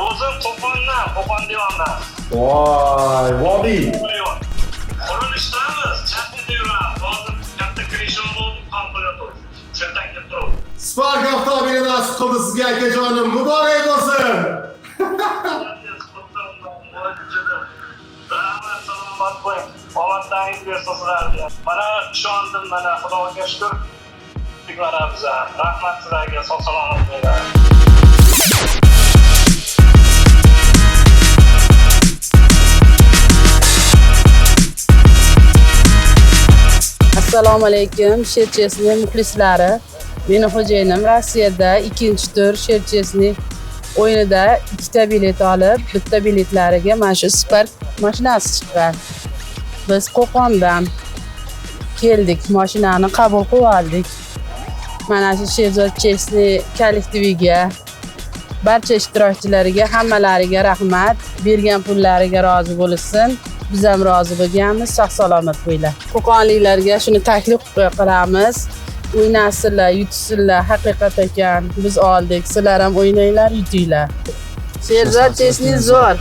O'zim Qo'qondan, Qo'qon devondan. Voy, vodiy. Qurilishdamiz, chapida yuramiz. Hozir katta krishon bo'ldi, kompyuter. Sirtan kelib turibdi. Spark avtomobilini nasib qildi sizga, akajonim. Muborak bo'lsin. Rahmat, salomat bo'ling. Omadlaringiz bersin sizlarga. Mana ishondim, mana Xudoga shukur. Mana biza. Rahmat sizlarga, sog' salomat bo'linglar. Assalomu alaykum, Sherchesni muxlislari. Meni xo'jayinim Rossiyada ikkinchi tur Sherchesni o'yinida ikkita bilet olib, bitta biletlariga mana shu Spark mashinasi chiqqan. Biz Qo'qondan keldik, mashinani qabul qilib oldik. Mana shu Sherzod Chesni kollektiviga, barcha ishtirokchilariga, hammalariga rahmat. Bergan pullariga rozi bo'lishsin. Biz ham rozi bo'lganmiz. Sog' salomat bo'linglar. Qo'qonliklarga shuni taklif qilamiz. O'ynasinlar, yutsinlar, haqiqat ekan. Biz oldik. Sizlar ham o'ynanglar, yutinglar. Sherzod Chesni zo'r.